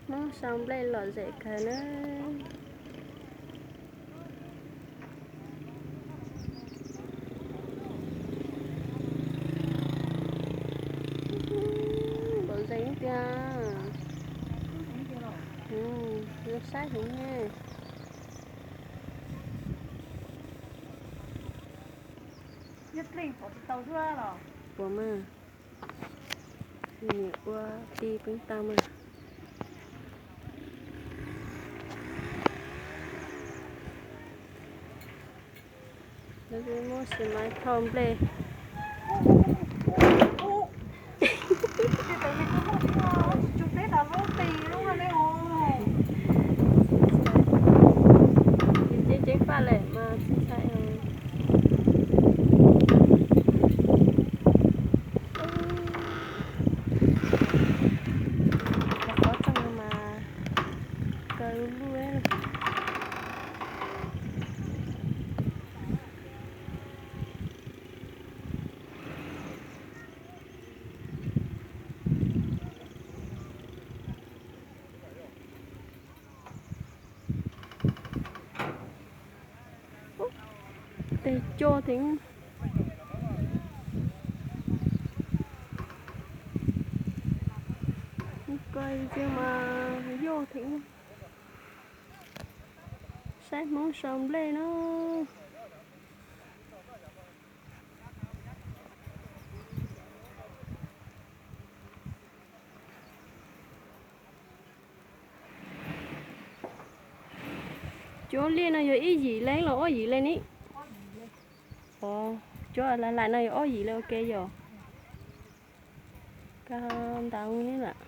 Hmoob sau nplej lom zem kawg na. Lom zem tiag. Zoo saib heev ne. Puas mas, ua ti peeb tag mas. Lawv muab xis mais thauj nplej. Ceeb ceeb paj lawm mas tsis ntshai. Qhov tseeb mas kaw luj. Tes co theem. Ko mas yoj theem. Saib Hmoob sau nplej no. Cov liaj no yog ib yim leej los ob yim leej ne? Cov laim laim no yog ob yim leej ua ke yog. Kab ntau ne lawm.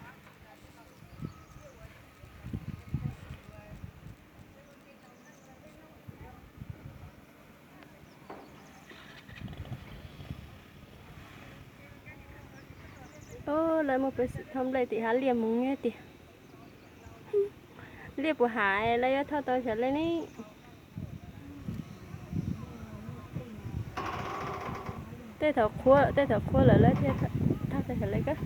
Lawv muaj peev xwm thauj nplej tim hav liaj moog nyob tiag. Liaj puas hav lawv yuav thauj tau xyaum le ne? Tej thaum qhuav, tej thaum qhuav lawm lawv thiaj thauj tau xyaum le kawg.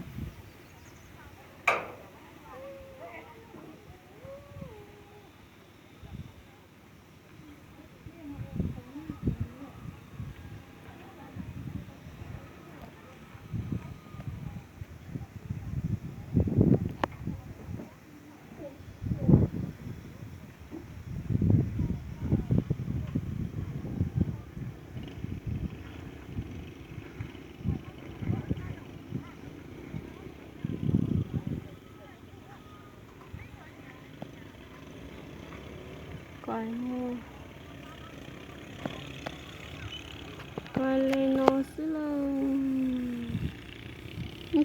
Koj le no xwb lauj.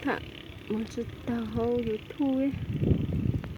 Tham mus tsis tau hauv YouTube.